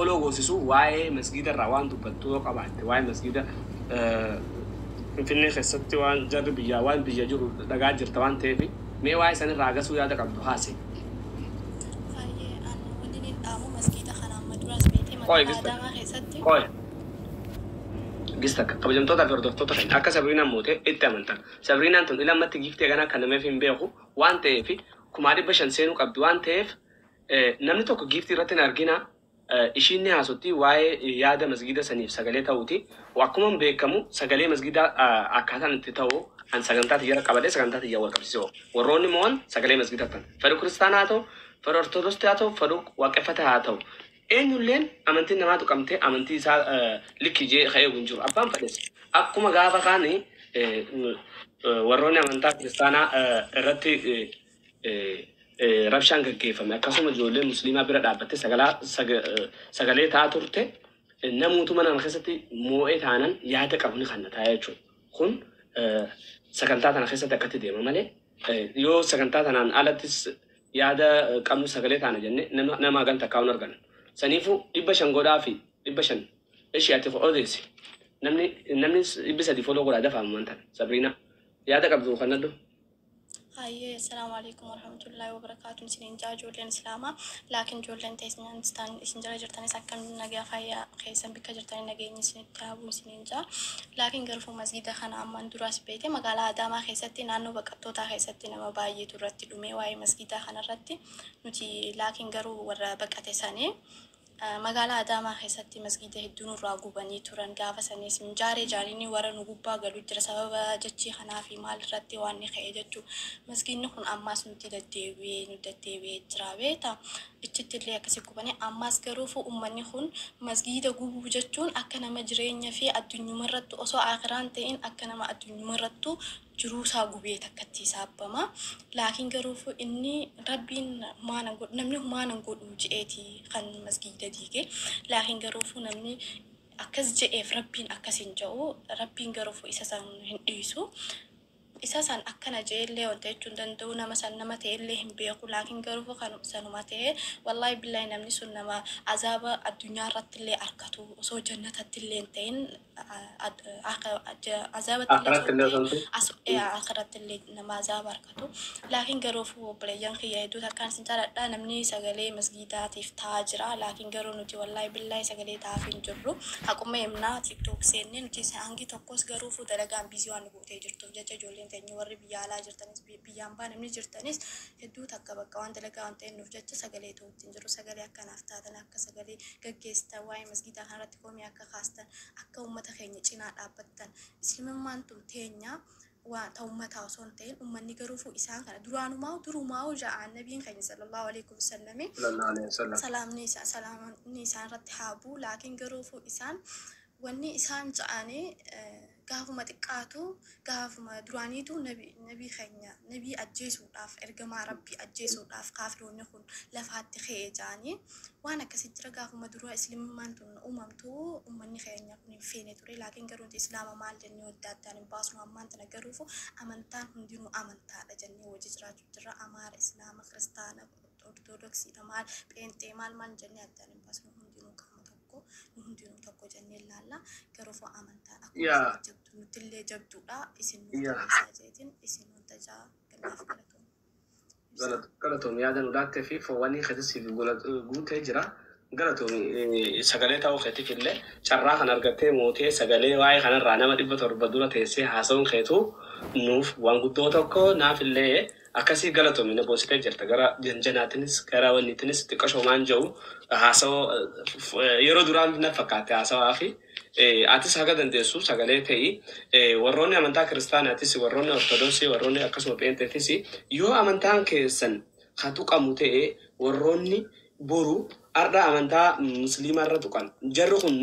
follow goosisu waa'ee masgiida irraa waan dubbattu yoo qabaatte, waa'ee masgiida Finfinnee keessatti waan jarri biyyaa waan biyya jiru dhagaa jirta waan ta'eef, mee waa'ee sanirraa agasuu yaada qabdu haase. Baay'ee an wanni inni dhaamu masgiida kana amma duraas beekte Qoy magaalaa gista. Adaamaa keessatti. Qoy. Gista kabajamtoota fi hordoftoota keenya, akka Sabriinaan moote itti amantan. Sabriinaan tun ila ammatti giftee ganaa kan nameef hin beeku waan ta'eef 500,000 seenuu qabdi waan ta'eef, namni tokko giftii irratti hin argina. Ishiin ni haasotti waa'ee yaada masgiida saniif sagalee ta'uuti. Akkuma beekamu sagalee masgiidaa akkaataan itti ta'u an sagantaa tiyyara qabadee sagantaa tiyya wal qabsiisoo. Warroonni mo'an sagalee masgiidaa ta'an. Fedhu kiristaanaa haa ta'u, fedhu ortodoksii haa ta'u, fedhu waaqeffata haa ta'u. Eenyulleen amantiin namaa tuqamtee amantii isaa likki jee ka'ee hin jiru. Abbaan fedhes akkuma gaafa kaani warroonni amantaa kiristaanaa irratti rabshaan gaggeeffame, akkasuma ijoollee musliimaa bira dhaabbattee sagalee ta'aa turte, namootuma nama keessatti moo'ee taanan yaada qabu ni kanna ta'a jechuudha. Kun sagantaa tana keessatti akkatti deema malee, yoo sagantaa tanaan alattis yaada qabnu sagalee taana jenne nama hagan takkaa hin argan. Saniifuu 500 godhaa fi 500 ishii ati odeessi. Namni 300 follow godhaa dafaa ammaan tana. Sabriina, yaada qabdu kannadhu. Hayyee, assalaamu alaikum warahmatullahi wabarakaatuh. Isiniin jaa ijoolleen islaamaa, laakiin ijoolleen teessan isin jala jirtanis, akkam nagaa fayyaa keessan? Bikka jirtanii nageenyi isinitti haa bu'u isiniin jaa. Laakiin garuu masgiida kana ammaan duraas beekte magaalaa Adaamaa keessatti naannoo baqattootaa keessatti nama baay'eetu irratti dhume waa'ee masgiidaa kanarratti. Nuti laakiin garuu warra baqate sanii magaalaa Adaamaa keessatti masgiida hedduu nurraa gubanii turan. Gaafa sanis minjaaree jaaniin warra nu gubbaa galu jira sababa jechii kanaa fi maal irratti waan ni ka'e jechuu. Masgiidni kun ammaas nutti deddeebi'ee nu deddeebi'ee jira beeta. Ichitti illee akkasi gubanii. Ammaas garuu uummanni kun masgiida gubuu jechuun akka nama jireenya fi addunyuma irratti osoo akiraan ta'in akka nama addunyuma irrattu jiruusaa gubee takkatti saabbama. Laakiin garuu inni rabbiin humaanan godhu, namni humaanan godhu je'eeti kan masgiida diige. Laakiin garuu namni akkas je'eef rabbiin akkas hin je'u. Rabbiin garuu isa san hin dhiisu. Isa san akkana je'ellee wanta jechuun danda'u, nama san nama ta'ellee hin beeku. Laakiin garuu kan sanuma ta'e, wallaahi billaahi, namni sun nama azaaba addunyaa irratti illee argatu, osoo jannatatti illee hin ta'in azaabatti illee Akkaratti illee osoo hin ta'in. Akhiratti illee nama azaaba argatu. Laakiin garuu obboleeyyan kiyya, hedduu takkaan isin jaaladha. Namni sagalee masgiidaatiif ta'aa jira. Laakiin garuu nuti wallaahi billaahi sagalee ta'aaf hin jirru. Haquma himnaa TikTok seenne nuti hangi tokkos garuu dalagaan busy waan nu gootee jirtuuf jecha, ijoolleen teenya warri biyya alaa jirtanis, biyyaan baa namni jirtanis, hedduu takka bakka waan dalagaa waan ta'een nuuf jecha sagalee ta'utti hin jiru. Sagalee akkanaaf taatan, akka sagalee gaggeessitan, waa'ee masgiidaa kanarratti komii akka kaastan, akka uummata keenya cinaa dhaabbattan. Islaamummaan tun teenya waa ta uummataa osoo hin ta'in, uummanni garuu isaan kana duraanumaa durumaa ja'aan nabiin keenya sallallahu alaihi wasallam Sallallahu alaihi wasallam. Salaamni isaan irratti haa bu'u. Laakiin garuu isaan wanni isaan ja'anii gaafuma xiqqaatu, gaafuma duraaniitu nabii keenya, nabii ajjeesuudhaaf, ergamaa rabbii ajjeesuudhaaf kaafiroonni kun lafaatti ka'ee ja'anii waan akkasii jira. Gaafuma dura islimummaan tun uumamtu uummanni keenya kun hin feene ture. Laakiin garuu nuti islaama maal jennee adda addaan hin baasnu. Ammaan tana garuufu amantaan hundinuu amantaadha jennee wajji jiraachuu jirra. Amaara, islaama, kiristaana, ortodoksiidha, maal, pheenxee, maal maal jennee addaan hin baasnu. Hundinuu qaama tokko, nu hundinuu tokko jennee ilaalla. Garuufu amantaan akkuma isin jabdu nutillee jabduudha. Isin nuuf jabeessaa jeetiin isin wanta jaa gannaaf galatoom. Galatoom, yaada nu laattee fi foowwanii keetis guutee jira. Galatoom, sagalee ta'uu keetiif illee carraa kan argattee mootee sagalee waa'ee kanarraa nama 700 dura teessee haasa'uun keetu nuuf waan guddoo tokko, naaf illee akkasii. Galatoomi, na boonsitee jirta. Gara janjanaatinis gara wanniitinis xiqqashoo maan jedhu haasawoo yeroo duraan na fakkaatte haasawaa fi atis haga dandeessu sagalee ta'i. Warroonni amantaa kiristaanaatis, warroonni ortodoksii, warroonni akkasuma pheenxeetis, yoo amantaan keessan ka tuqamu ta'e, warroonni boru arda amantaa musliimaa irra tuqan, jarri kun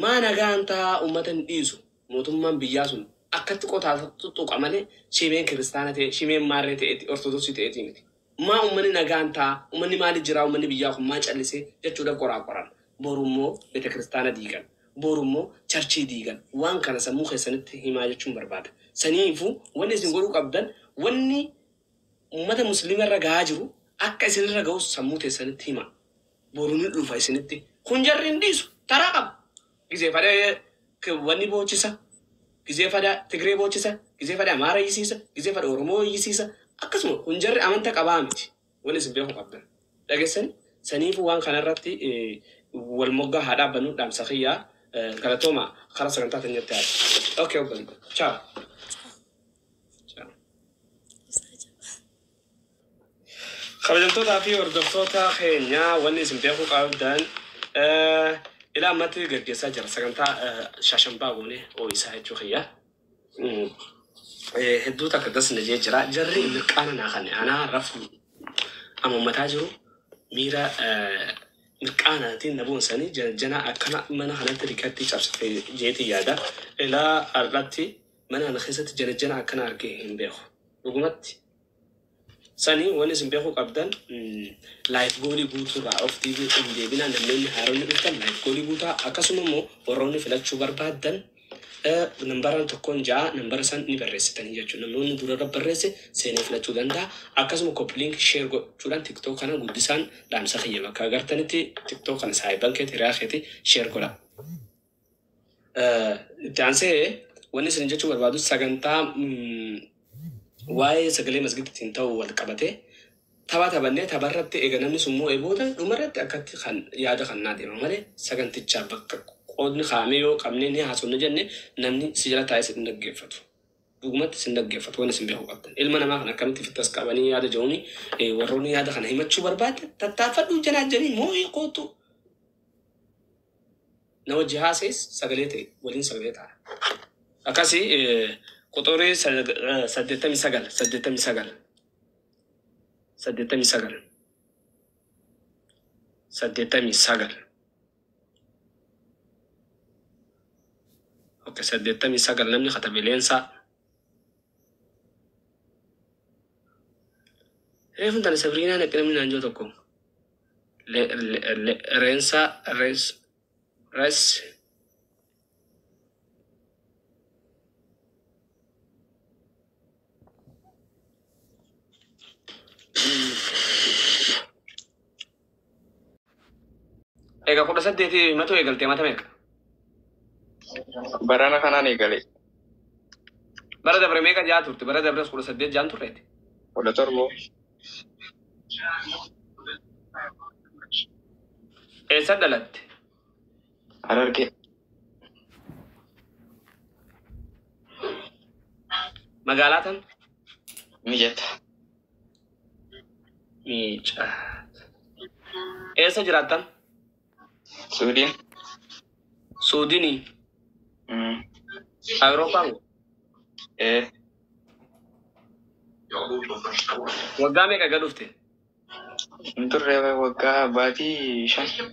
maa nagaan ta'a uummata hin dhiisu? Mootummaan biyyaa sun akkatti qotaa tuttuqa malee shimeen kiristaana ta'e, shimeen maarree ta'eeti, ortodoksii ta'eeti miti. Maa uummanni nagaan ta'a, uummanni maali jira, uummanni biyyaa kun maa callisee jechuudha qoraa qoran. Boru immoo beeta kiristaana diigan. Boru immoo churchii diigan. Waan kana sammuu keessanitti himaa jechuun barbaada. Saniifuu wanni isin godhuu qabdan, wanni uummata musliima irra gahaa jiru akka isinirra gahus sammuu teessanitti hima. Boru ni dhufa isinitti. Kun jarri hin dhiisu taraa qaba. Gizee fadha wanni boochisa. Gizee fadha Tigree boochisa. Gizee fadha Amaara iyyisiisa. Gizee fadha Oromoo iyyisiisa. Akkasuma kun jarri amanta qabaa miti. Wanni isin beekuu qabdan. Dhageessani saniifuu waan kanarratti wal moggaa haa dhaabbannu dhaamsa kiyyaa galatooma karaa sagantaa teenyatti haadha. Okay, obbolii. Ciao. Ciao. Kabajamtootaa fi hordoftoota keenya, wanni isin beekuu qabdan ilaa ammatti gaggeessaa jira sagantaa shaashambaa goonee ooyisaa jechuu kiyya. Hedduu takka das na jee jira. Jarri mirqaana naa kanne anaa rafu amammataa jiru miira mirqaanaatiin na boonsanii jana akkana mana kanatti rikatti cabsite jeetii yaada. Ilaa har'atti mana kana keessatti jana jana akkana argee hin beeku. Dhugumatti. Sanii wanni isin beekuu qabdan life goalii guutuurraa of TV hin deebinaa. Namoonni haaronni dhuftan life goalii guutaa, akkasuma immoo warroonni filachuu barbaaddan nambaraan tokkoon ja'a nambara san ni barreessitanii jechuudha. Namoonni durarra barreesse seenee filachuu danda'a. Akkasuma copy link share gochuudhaan TikTok kana guddisaan dhaamsa kiyya, bakka agartanitti TikTok kana saayiban keeti hiriyaa keeti share godha. Itti aansee wanni isin jechuu barbaadu sagantaa waa'ee sagalee masgiditiin ta'uu wal qabate tapha taphannee tapharratti eega namni sun moo'ee booda dhumarratti akkatti kan yaada kan naa deema malee sagantichaa bakka qoodni kaa'amee yoo qabnee ni haasofne jenne namni si jala taa'ee si hin dhaggeeffatu. Dhugumatti si hin dhaggeeffatu wanni isin beekuu qabdan. Ilma namaa kan akkamitti fittas qabanii yaada jedhuuni warroonni yaada kana himachuu barbaadan tattaaffadhu jalaa jedhanii moo'ee kootu. Na wajji haasees sagalee ta'e waliin sagalee ta'a. Akkasii quxurii 89, 89, 89, 89. Okay, 89 namni katabe leensaa. Reefun tana Sabriinaa naqi namni naanjoo tokko. Reensaa rees res. Egaa 18 himatu eegaltee mata meeqa? Barana kanaan eegale. Bara dabre meeqa jaa turte? Bara dabres 18 jaan turreeti. 17. Eessa dhalatte? Harargee. Magaalaa tam? Mijata. Miica. Eessa jiraattan? Suudiin. Suudinii. Awurooppaa moo? Ee. Waggaa meeqa gad dhufte? Hin turre, waggaa baatii 5.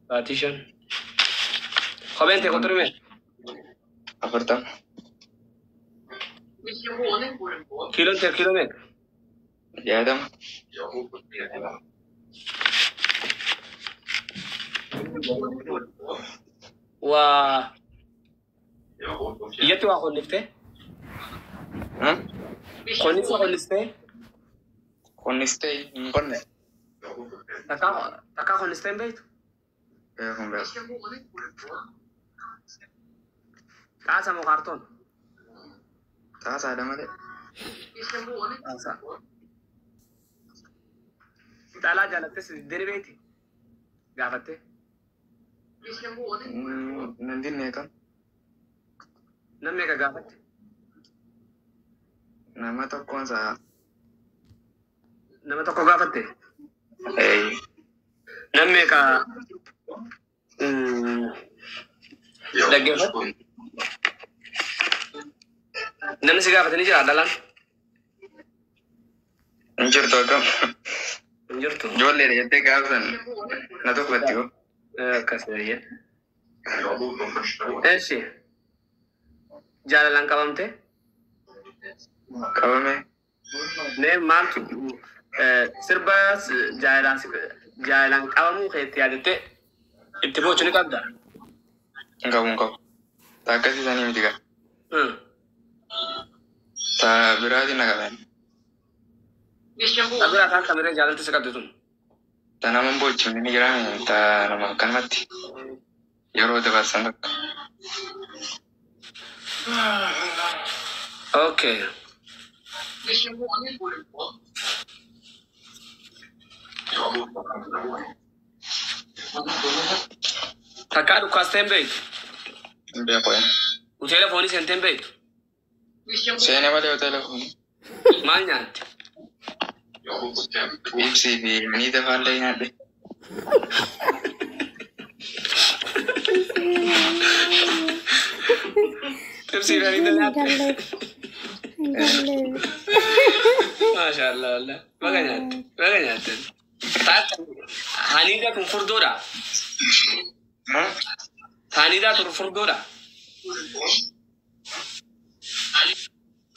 Baatii 5. Kopheen tee quxurii meeqa? 40. Kiiloon tee kiiloo meeqa? 60. Waa biyyatti waa qonniftee? Qonnisa qonnistee? Qonnistee hin qonne. Takkaa takkaa qonnistee hin beektu? Beeku, hin beeku. Xaasaa moo kaartoon? Xaasaadha malee. Xaasaa. Dhalaa jaalattee si diddee ni beekti? Gaafattee? Nan dinne kam. Namni meeqa gaafatte? Nama tokkoon sa'a. Nama tokko gaafatte? Ee. Namni meeqa dhaggeeffatte? Namni si gaafate ni jira dhalaan? Hin jirtu akkam. Hin jirtu. Ijoolleedha jettee gaafsan na tuffatti hoo. Akkas baay'ee. Eeshi. Jaalalaan qabamte? Qabame. Mee maaltu sirba jaalalaan jaalalaan qabamuu keetti yaadattee itti boochu ni qabda? Hin qabu, hin qabu. Ta akkasii sanii miti gaa. Ta biraatiin na qaban. Ta biraa taan kamiree jaalalti si qabde tun? Ta nama hin boochifne ni jiraame ta nama akkanumatti yeroo dabarsan tokko. Okay. Takkaa dhukkaastee hin beektu. Hin beeku. Hoteela foonii seentee hin beektu. Seenee malee hoteela foonii. Maal nyaatte? Ibsii fi niita faallee nyaadhe. Xibsii fi haniida nyaatte. Maashaallah wallah. Baga nyaatte. Baga nyaatte. Taata haniida kun furdoodha. Haniidaa tun furdoodha.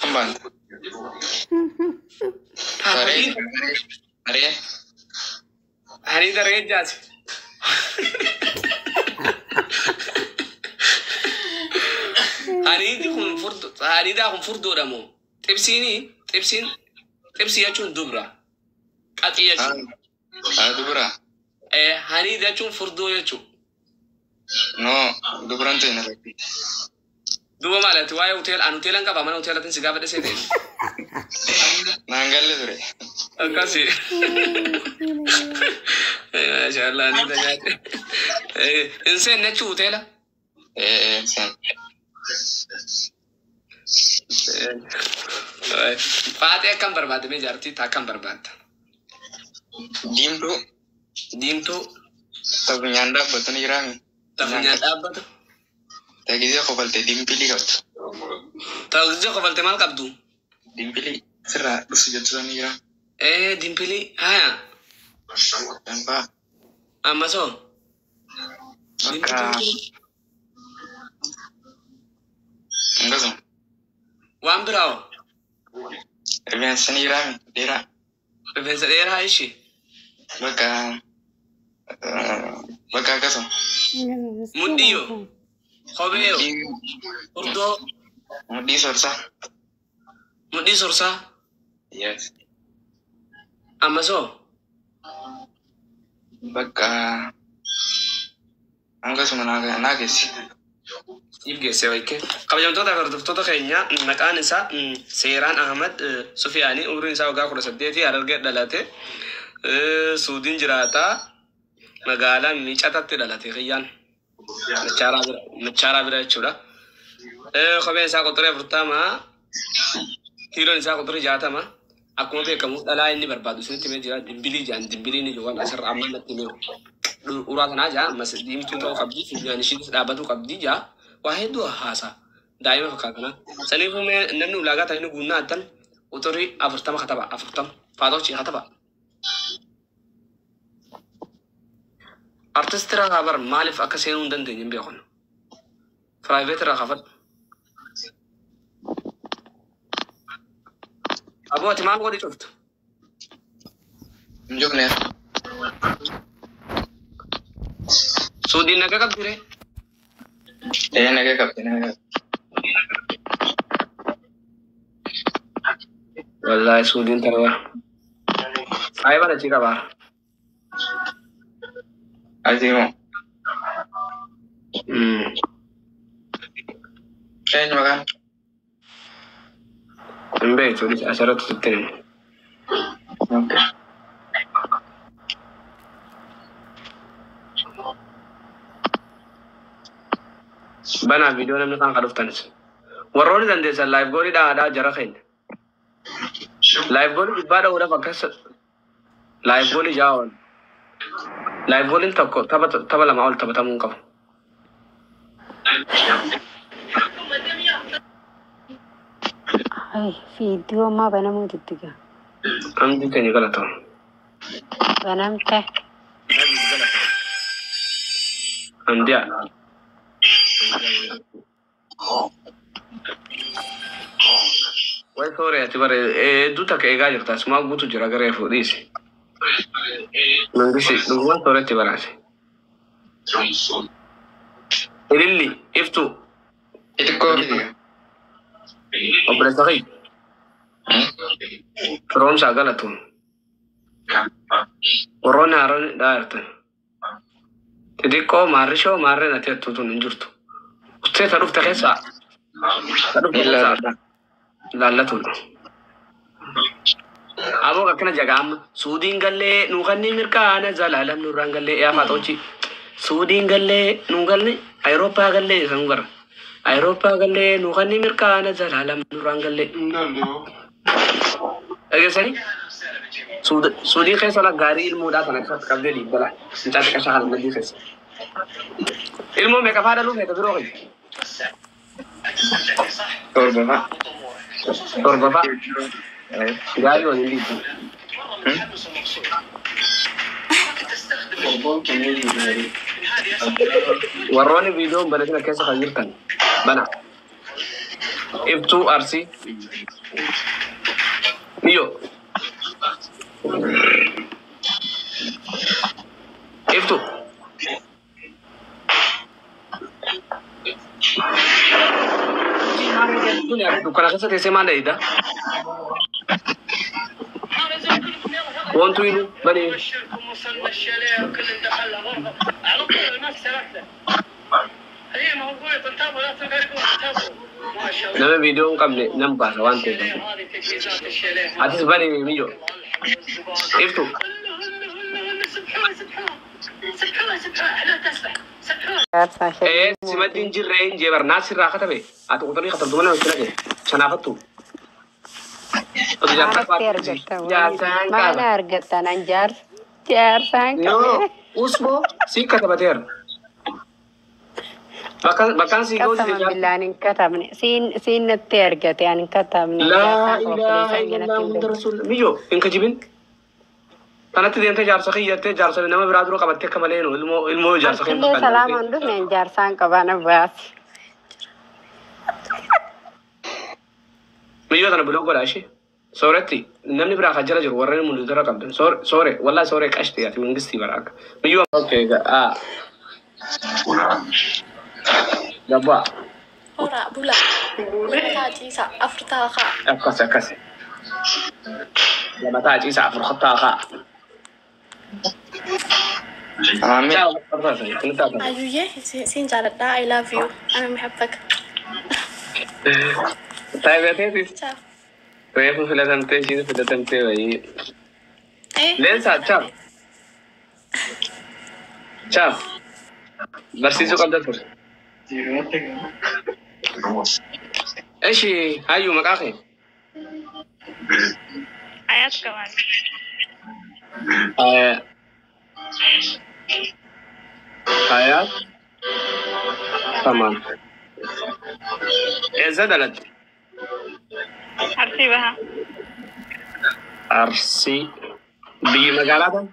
Hambaan. Saree. Saree. Haniida reejjaati. Haniidi kun furdo haniidaa kun furdoodha moo? Xibsiini xibsiin xibsii jechuun dubra. Qaxii jechuun. Haa dubra. Haniida jechuun furdoo jechuudha. No dubran ta'e narratti. Duuba maal ati waa'ee hoteela an hoteelan qaba mana hoteelatiin si gaafadhe seete. Naan galle ture. Akkasi. Maashaallah haniida nyaate. Hin seenne jechuu hoteela. Ee seen. Faaxee akkam barbaadde mee jaartii taa akkam barbaadda? Diimtuu. Diimtuu. Ta funyaan dhaabbatu ni jiraame. Ta funyaan dhaabbatu. Ta gisee kofalte dimpilii qabdu. Ta gisee kofalte maal qabdu? Dimpilii sirraa dhufu jettu ni jira. Dimpilii haya. Danfaa. Amma soo. Bakka. Akkasuma. Waan biraa hoo? Rifeensa ni jiraame dheeraa. Rifeensa dheeraa ishee. Bakka bakka akkasuma. Mudhii yoo? Kophee yoo? Furdoo. Mudhii sorsaa. Mudhii sorsaa. Yes. Amma soo. Bakka akkasuma naa geessi. Siif geesse wayikkee. Kabajamtoota fi hordoftoota keenya maqaan isaa Seeraan Ahmad Sufiyaanii umriin isaa waggaa 18 Harargee dhalate. Suudiin jiraata. Magaalaa Miicatatti dhalate kiyyaan. Machaaraa bira jechuudha. Kopheen isaa quxuree 40 kiiloon isaa quxuree 60 akkuma beekamu dhalaa inni barbaadu isinitti himee jira. Dimbilii jedhan dimbilii ni jiru asirra amma natti himee uraa tanaa jaa ammas diimtuu ta'uu qabdi funyaan ishiitis dhaabbatuu qabdi jaa waa hedduu haasa daa'ima fakkaatana. Saniifuu mee namni ulaagaa ta'e inni guunnaa attan quxurii 40 kataba 40 faatochi kataba. Artisti irraa bar maaliif akka seenuu hin dandeenye hin beeknu. Piraayiveet irraa kaafadhu. Aboo ati maal godhi cuftu? Hin jufne. Suudiin nagaa qabdi ree? Ee nagaa qabdi nagaa qabdi. Wallaahi suudiin tarba. Saayiba achii qabaa. Asii moo? Eenyu maqaan? Hin beektu asirratti sitti himu. Okay. Banaa viidiyoo namni kaan kan dhuftanis. Warroonni dandeessan live goolii dhaadhaa jara keenya. Live goolii dhibbaa dha'uudhaaf akkas live goolii ja'a ol. Live gooliin tokko tapha 2 ol taphatamuu hin qabu. Ay, viidiyoo ammaa banamuu diddiga. Amdi keenya galatoom. Banamte. Amdiyaa. Way sooree ati bare hedduu takka eegaa jirta asumaa guutu jira garee fuudhiisi. Mangisi dhugumaan sooretti baraase. Ililli iftuu. Xixiqqoo fi Obboleessa kiyya. Firoomsaa galatoom. Warroonni haaroon dhaayartan. Xixiqqoo maarrishoo maarreen ati hattuu tun hin jirtu. Ustee ta dhufte keessaa ta dhufte keessaa laallatudha. Aboo akkana jaga amma suudiin gallee nuu kanni mirkaana zalaalam nurraan gallee yaa faaxoochi. Suudiin gallee nuu galne Ayirooppaa gallee san gara. Ayirooppaa gallee nuu kanni mirkaana zalaalam nurraan gallee. Dhageessanii? Suudii keessa la gaarii ilmoodhaa sana akkatti qabdee dhiibbala. Mucaa xiqqaa shaakala maddii keessa. Ilmoo meeqa faa dhaluu feeta biroo kiyya? 7 faa. 7 faa. Gaarii waliin dhiibbu. Warroonni viidiyoon banatina keessa kan jirtan bana. Iftuu Arsii. Miyyo. Iftuu. Dukkana keessa teessee maal dheeyda? Wantu ilu bani. Nama viidiyoo hin qabne nan baasa waan ta'eef. Atis bani miyyo. Iftu. Jaarsaa Ee shanii simaddi mootii. hin jirre hin jee barnaa sirraa katabe. Ati quxurii katabdu mana hojii nage. Shanaafattu. Ati jaarsaa Maalatti argatta wayii? jaarsaan Maal qaba. argatta nan jaarsa? Jaarsaan No, qabee. usboo si katabateera. Bakkaan sii gootise Qasaman jaarsa. billaan hin katabne. Siin natti argate ani hin katabne. Laa Jaarsaan koo ilaaha obboleessa illallah natti hin Muhammad beeku. Rasuul. Miyyo hin kijibin. Kanatti deemtee jaarsa kiyyattee jaarsa nama biraa dura qabattee akka malee ilmoo ilmoo jaarsa kee hin Achillee fakkaanne. salaamaan dhufne jaarsaan qabaa na baasi. Miyyoo tana buloo godhaa ishee. Sooretti namni biraa kan jala jiru warreen mul'atu qabdan. Soore wallahi soore qashti ati mangistii bara akka. Miyyoo. Okay ah gabbaa Horaa bulaa. 2 taa ciisaa 4 taa kaa. akkas akkas. 2 taa ciisaa 4 taa kaa. Amaamee. Ciao. Kun taatan. Ayyuyyee siin jaaladha. I love you. Ana mihabbaka. Taayibateetis. Ciao. Reefu filatamtee ishiin filatamtee wayii. Eh. Leensaa ciao. Ciao. Barsiisuu qabda ture. Ishi hayyuu maqaa kee? Ayaat Kamal. Hayaat Kamal. Eessa dhalatte? Arsii Bahaa. Arsii. Biyyi magaalaa tam?